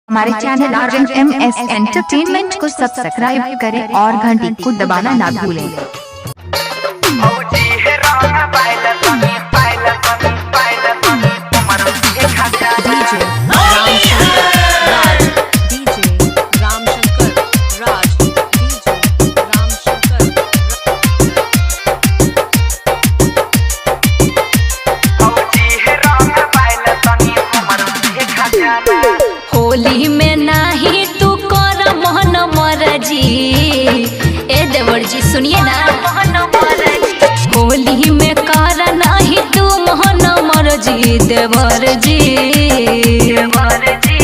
हमारे channel RMS entertainment को subscribe करें और घंटी को दबाना ना भूलें। DJ Ramshankar Raj, DJ Ramshankar Raj, DJ Ramshankar. Holi में नाही तू कर मोहन मरजी। ए देवर जी सुनिए ना, होली में कर नाही तू मोहन मरजी। देवर जी देवर जी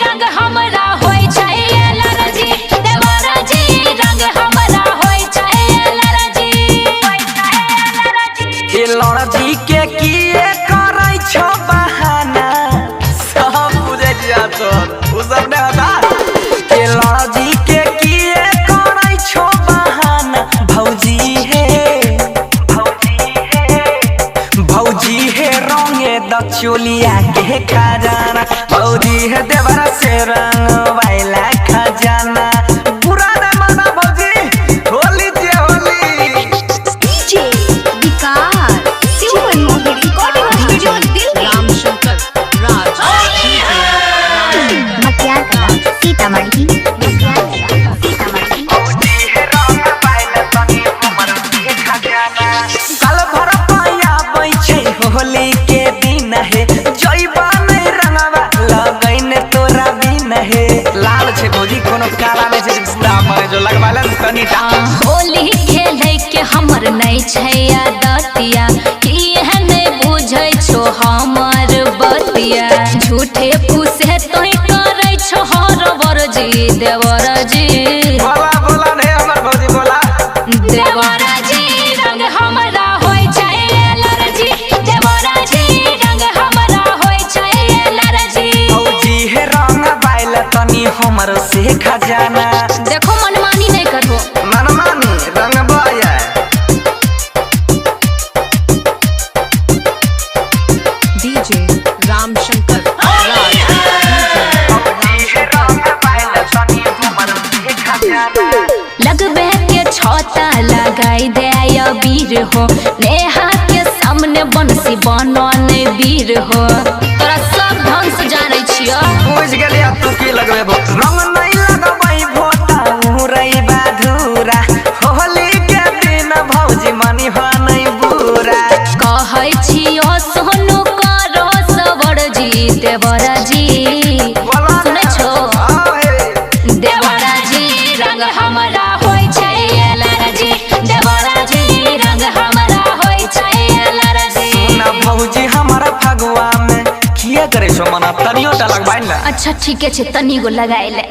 रंग हमरा होई छै एलर्जी। देवर जी रंग हमरा होई छै एलर्जी। ए लड़की के किए करै छो बहाना, सब बुझै छियै तोर, उ सब नै होता। ए लड़की के किए करै छो बहाना, भौजी हे भौजी हे भौजी हे रंगे द चोलिया के खजाना, भौजी हे देवरा से रंग वाला खजाना। बुरा ना माना भौजी, होली जे Holi. DJ Vikas Shiv Manmohan recording studio Delhi, Ramshankar Raj, Matiyarkala Sitamarhi, Matiyarkala Sitamarhi. साल भर पाया छै होली के दिन हे, जइबा नै रंगवा लगैन तोरा बिन हे। लाल छै भौजी, कोनो काला नै छै, पूरा मरे जो लगवा ले तनी टा। होली खेले के हमर नै छै आदतिया, किए नै बुझै छो हमर बतिया। झूठे फूसे तोय करै छो हर जी देवर जी। बोला बोला ने हमर भौजी बोला। देवर जी रंग हमरा होई छै एलर्जी। देवर जी रंग हमरा होई छै एलर्जी। भौजी हे रंग बाइल तनी हमर से खजाना। देखो मनमानी नै करबो। मनमानी रंग बाया। DJ Ramshankar Raj, DJ लगबे के छता लगाई दे वीर हो, नेहा के सामने बंसी बनल वीर हो। तोरा सब ढंग से जानै छियो। बुझ गेलिया तू की लगबे भो, रंग नहीं लगबै भोता उरै बाधुरा। होली के दिन भौजी मनी हो नहीं बुरा। कहै छियो सोनू करो सवर जी देवर जी। बोला सुनै छो? आहे। देवर जी रंग हमरा होई छै एलर्जी। देवर जी रंग हमरा होई छै एलर्जी। ना भौजी हमारा फगुआ में किया करे छो मना, तनियो टा लगबाइन ना। अच्छा ठीके छै, तनी गो लगाइ ले।